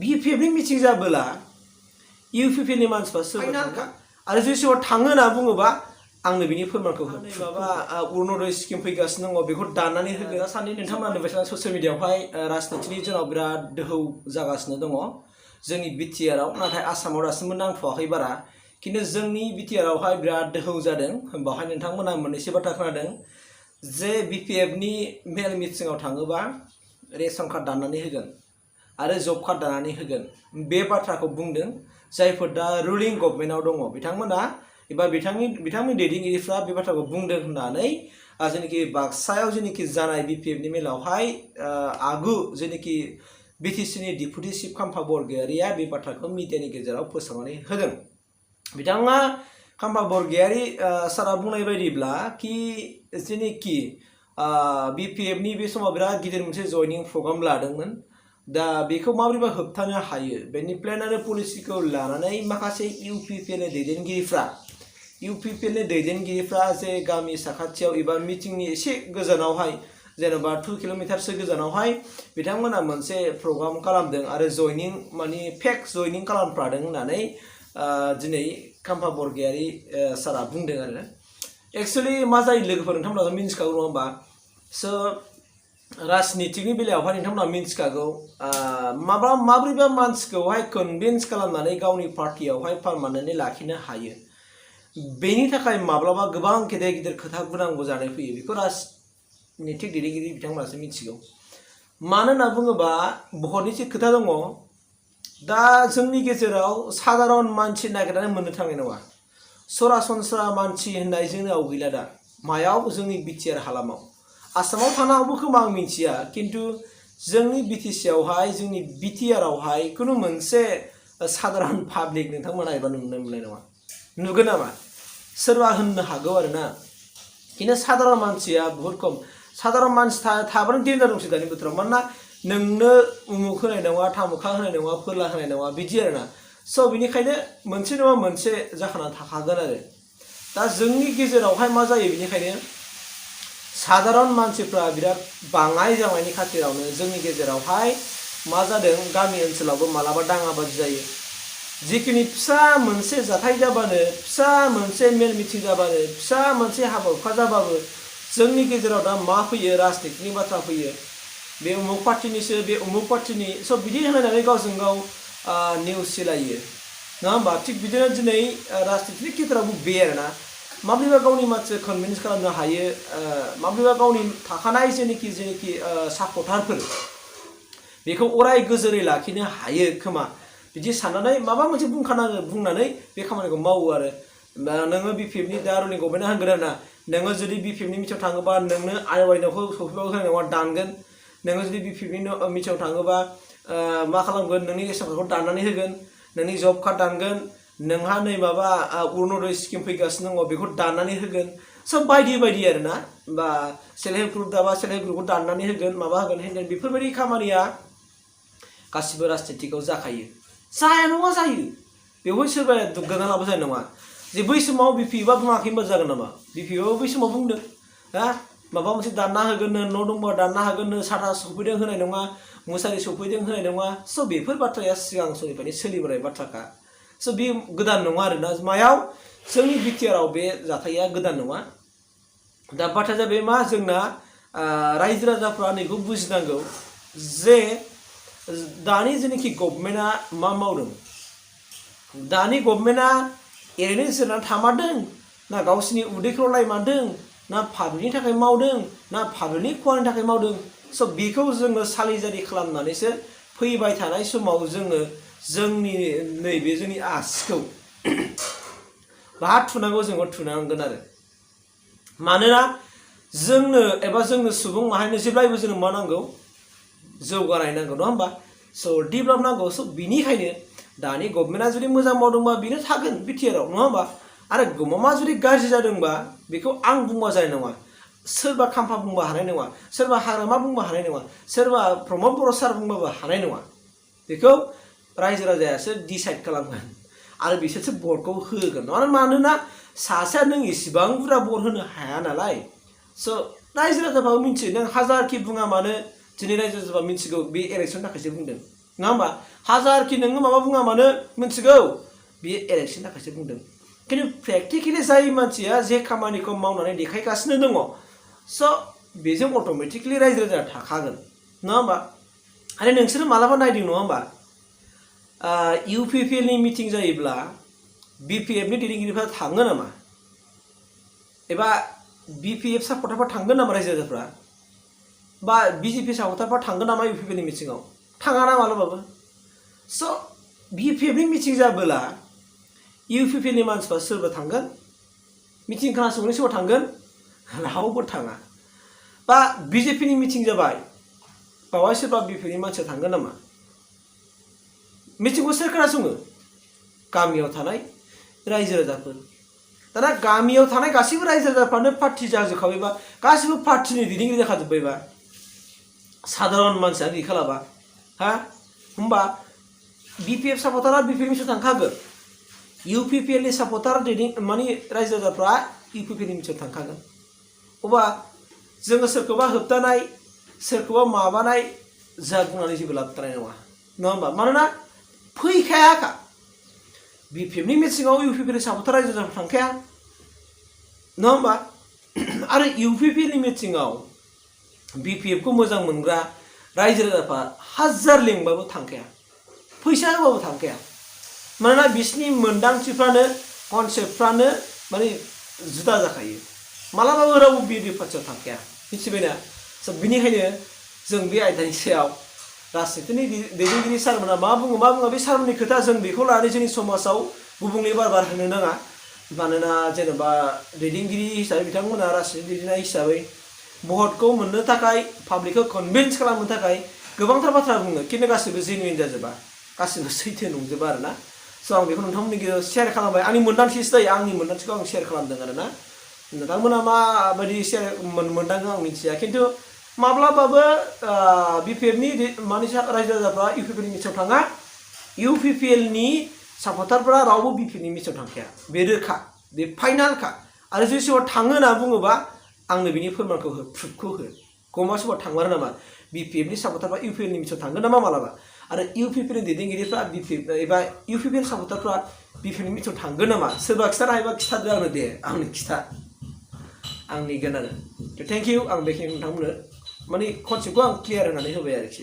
BPF नि meeting जाबोला UPP नि मानसिफ्रा सोरबा थाङा आरो जुदि सोरबा थाङो होनना बुङोबा आंनो बिनि फोरमानखौ हो माबा अरुण'दय स्किम फैगासिनो दङ बेखौ दाननानै होगोन साननै नोंथांमोना नुबाय थानाय ससियेल मिडियायावहाय राजनितिनि जोंनाव बिराद दोहौ जागासिनो दङ जोंनि बिटिआरआव नाथाय आसामाव दासिमबो नांथ'वाखै बारा खिन्थु जोंनि बिटिआरआवहाय बिराद दोहौ जादों बावहाय नोंथांमोना मोननैसो बाथ्रा खोनादों जे BPF नि मेल मिटिंआव थाङोबा रेशन कार्ड दाननानै होगोन आरो जब कार्ड दाननानै होगोन बे बाथ्राखौ बुंदों जायफोर दा रुलिं गभर्नमेन्टआव दङ बिथांमोना एबा बिथांमोननि दैदेनगिरिफ्रा बे बाथ्राखौ बुंदों होननानै जेनेखि बाक्सायाव जेनेखि जानाय BPF नि मेलावहाय आगु जेनेखि BTC नि डिपुटि चिफ खाम्फा बरगयारिया बे बाथ्राखौ मिडियानि गेजेराव फोसावनानै होदों बिथाङा खाम्फा बरगयारि सारा बुंनाय बायदिब्ला कि जेनेखि BPF नि बे समाव बिराद गिदिर मोनसे जयनिं प्रग्राम लादोंमोन दा बेखौ माबोरैबा होबथानो हायो बेनि प्लेन आरो पलिसिखौ लानानै माखासे UPP नि दैदेनगिरिफ्रा जे गामि साखाथियाव एबा मिटिंनि एसे गोजानावहाय जेनेबा 2 किल'मिटारसो गोजानावहाय बिथांमोना मोनसे प्रग्राम खालामदों आरो जयनिं माने फेक जयनिं खालामफ्लादों होननानै दिनै खाम्फा बरगयारि सारा बुंदों आरो एक्चुअली मा जायो लोगोफोर नोंथांमोना मिन्थिखागौ नङा होमबा सो राजनितिनि बेलायावहाय नोंथांमोना मिन्थिखागौ माब्रैबा मानसिखौहाय कनभिन्स खालामनानै गावनि पार्टियावहाय पार्मानेन्टलि लाखिनो हायो बेनि थाखाय माब्लाबा गोबां गेदेर गिदिर खोथा बुंनांगौ जानानै फैयो बेखौ राजनितिक दैदेनगिरि बिथांमोनासो मिथिगौ मानो होनना बुङोबा बहुतनि खोथा दङ दा जोंनि गेजेराव साधारन मानसि नागिरनानै मोननो थांनाय नङा सरासनस्रा मानसि होननाय जोंनाव गैला दा मायाव जोंनि बिटिआर हालामाव आसामाव थानो हागौ खोमा आं मिथिया किन्तु जोंनि BTCआवहाय जोंनि बिटिआरआवहाय खुनु मोनसे साधारन पाब्लिक नोंथांमोना एबा नुनो मोननाय नङा नुगोन नामा सोरबा होननो हागौ आरोना किन्तु साधारन मानसिया बहुत खम साधारन मानसि थाबानो डेन्जार दंसै दानि बोथोराव मानोना नोंनो उमुक होनाय नङा थामुखा होनाय नङा फोरला होनाय नङा बिदि आरोना स' बिनिखायनो मोनसे नङा मोनसे जाखाना थाखागोन आरो दा जोंनि गेजेरावहाय मा जायो बिनिखायनो साधारन मानसिफ्रा बिराद बाङाय जानायनि खाथिरावनो जोंनि गेजेरावहाय मा जादों गामि ओनसोलावबो मालाबा दाङाबाजि जायो जिखिनि फिसा मोनसे जाथाय जाबानो फिसा मोनसे मेल मिटिं जाबानो फिसा मोनसे हाबा हुखा जाबाबो जोंनि गेजेराव दा मा फैयो राजनितिनि बाथ्रा फैयो बे उमुक पार्टिनिसो बे उमुक पार्टिनि स' बिदि होनानै गावजों गाव निउस सिलायो नङा होमबा थिग बिदिनो दिनै राजनितिनि खेथ्रआवबो बे आरोना माब्रैबा गावनि मानसिखौ कनभिन्स खालामनो हायो माब्रैबा गावनि थाखानाय जेनेखि सापर्टारफोर बेखौ अराय गोजोरै लाखिनो हायो खोमा बिदि साननानै माबा मोनसे बुंनानै बे खामानिखौ मावो आरो नोङो BPF नि दा रुलिं गभर्नमेन्टआ होनगोन आरोना नोङो जुदि BPF नि मिटिङाव थाङोबा नोंनो आयनाखौ सफैबाबो होनाय नङा दानगोन नोङो जुदि BPF नि मिटिङाव थाङोबा मा खालामगोन नोंनि रेशन कार्डखौ दाननानै होगोन नोंनि जब कार्ड दानगोन नोंहा नै माबा अरुण'दय स्किम फैगासिनो दङ बेखौ दाननानै होगोन सब बायदि बायदि आरोना बा सेल्फ हेल्प ग्रुप दाबा सेल्फ हेल्प ग्रुपखौ दाननानै होगोन माबा होगोन हेन बेफोरबायदि खामानिया गासिबो राजनितिकआव जाखायो जाया नङा जायो बेवहाय सोरबाया दुग्गाना लाबो जानाय नङा जे बै समाव BPFआ बुङाखै होनबा जागोन नामा BPFआबो बै समाव बुंदों माबा मोनसे दानना होगोन न' दंबा दानना होगोन साथा सफैदों होनाय नङा मुसारि सफैदों होनाय नङा स' बेफोर बाथ्राया सिगां समनिफ्रायनो सोलिबोनाय बाथ्राखा स' बे गोदान नङा आरोना मायाव जोंनि बिटिआरआव बे जाथाया गोदान नङा दा बाथ्राया जाबाय मा जोंना रायजो राजाफ्रा नैखौ बुजिनांगौ जे दानि जेनेखि गभर्नमेन्टआ मा मावदों दानि गभर्नमेन्टआ ओरैनो जिरायनानै थामारदों ना गावसिनि उदैखौ लायमारदों ना पाब्लिकनि थाखाय मावदों ना पाब्लिकनि खहानि थाखाय मावदों स' बेखौ जोङो सालिजारि खालामनानैसो फैबाय थानाय समाव जोङो जोंनि नैबे जोंनि आसिखौ बाहा थुनांगौ जोङो थुनांगोन आरो मानोना जोंनो सुबुं माहारिनो जेब्लायबो जोंनो मा नांगौ जौगानाय नांगौ नङा होमबा स' डेभेलप नांगौ स' बिनिखायनो दानि गभर्नमेन्टआ जुदि मोजां मावदोंबा बेनो थागोन बिटिआरआव नङा होमबा आरो गमामा जुदि गाज्रि जादोंबा बेखौ आं बुंबा जानाय नङा सोरबा खाम्फा बुंबा हानाय नङा सोरबा हाग्रामा बुंबा हानाय नङा सोरबा प्रमद बर' सार बुंबाबो हानाय नङा बेखौ रायजो राजायासो डिसाइड खालामगोन आरो बिसोरसो भटखौ होगोन मानोना सासेया नों इसिबां बुरजा भट होनो हाया नालाय स' रायजो राजाफ्राबो मिन्थियो नों हाजारखि बुङा मानो दिनै रायजो राजाफ्रा मिन्थिगौ बे इलेक्सननि थाखायसो बुंदों नङा होमबा हाजारखि नोङो माबा बुङा मानो मिथिगौ बे इलेक्सन थाखायसो बुंदों खिन्थु प्रेक्टिकेलि जाय मानसिया जे खामानिखौ मावनानै देखायगासिनो दङ स' बेजों अट'मेटिकलि रायजो राजा थाखागोन नङा होमबा आरो नोंसोरो मालाबा नायदों नङा होमबा UPPL नि मिटिं जायोब्ला BPF नि दैदेनगिरिफ्रा थाङो नामा एबा BPF सापर्टारफ्रा थांगोन नामा रायजो राजाफ्रा बा BJP सापर्टारफ्रा थांगोन नामा UPPL नि मिटिङाव थाङा ना मालाबाबो स' BPF नि मिटिं जाबोला UPPL नि मानसिफ्रा सोरबा थांगोन मिटिं खोनासंनो सोरबा थांगोन रावबो थाङा बा BJP नि मिटिं जाबाय बावहाय सोरबा BPF नि मानसिया थांगोन नामा मिटिंखौ सोर खोनासङो गामियाव थानाय रायजो राजाफोर दाना गामियाव थानाय गासैबो रायजो राजाफ्रानो पार्टी जाजोबखाबायबा गासैबो पार्टीनि दैदेनगिरि जाखाजोब्बायबा साधारन मानसिया गैखालाबा हा होमबा BPF सापर्टारा BPF नि थांखागोन UPPL नि सापर्टार माने रायजो राजाफ्रा UPPL नि मिथिङाव थांखागोन अबा जोङो सोरखौबा होबथानाय सोरखौबा माबानाय जा बुंनानै जेबो लाब जानाय नङा नङा होमबा मानोना फैखायाखा BPF नि मिथिङाव UPPL नि सापर्टार रायजो राजाफ्रा थांखाया नङा होमबा आरो UPPL नि मिथिङाव BPF खौ मोजां मोनग्रा रायजो राजाफ्रा हाजार लेंबाबो थांखाया फैसा होबाबो थांखाया मानोना बिसिनि मोनदांथिफ्रानो कनसेप्टफ्रानो माने जुदा जाखायो मालाबाबो रावबो BJP पार्टियाव थांखाया मिथिबायना स' बिनिखायनो जों बे आयदानि सायाव राजनितिनि दैदेनगिरि सारमोना मा बुङो बे सारमोननि खोथा जों बेखौ लानानै जोंनि समाजाव गुबुंले बार होनो नाङा मानोना जेनेबा दैदेनगिरि हिसाबै बिथांमोना राजनिति दैदेननाय हिसाबै भटखौ मोननो थाखाय पाब्लिकखौ कनभिन्स खालामनो थाखाय गोबांथार बाथ्रा बुङो खिन्थु गासिबो जेनुइन जाजोबा गासिबो सैथो नंजोबा आरोना स' आं बेखौ नोंथांमोननि गेजेराव शेयार खालामबाय आंनि मोन्दांथिसो जायो आंनि मोन्दांथिखौ आं शेयार खालामदों आरोना नोंथांमोना माबायदि शेयार मोन्दाङो आं मिथिया खिन्थु माब्लाबाबो BPF नि माने रायजो राजाफ्रा UPPL नि मिथिङाव थाङा UPPL नि सापर्टारफ्रा रावबो BPF नि मिथिङाव थांखाया बे रोखा बे फाइनालखा आरो जुदि सोरबा थाङो होनना बुङोबा आंनो बिनि फोरमानखौ हो प्रुफखौ हो गमा सोरबा थांमारो नामा BPF नि सापर्टारफ्रा UPPL नि मिथिङाव थांगोन नामा मालाबा आरो UPPL नि दैदेनगिरिफ्रा BPF एबा UPPL सापर्टारफ्रा BPF नि मिथिङाव थांगोन नामा सोरबा खिथानो हायोबा खिथादो आंनो दे आंनो खिथा आंनि गोनां थेंक इउ आं बेखिनि नोंथांमोननो माने कनसेप्टखौ आं क्लियार होनानै होबाय आरोखि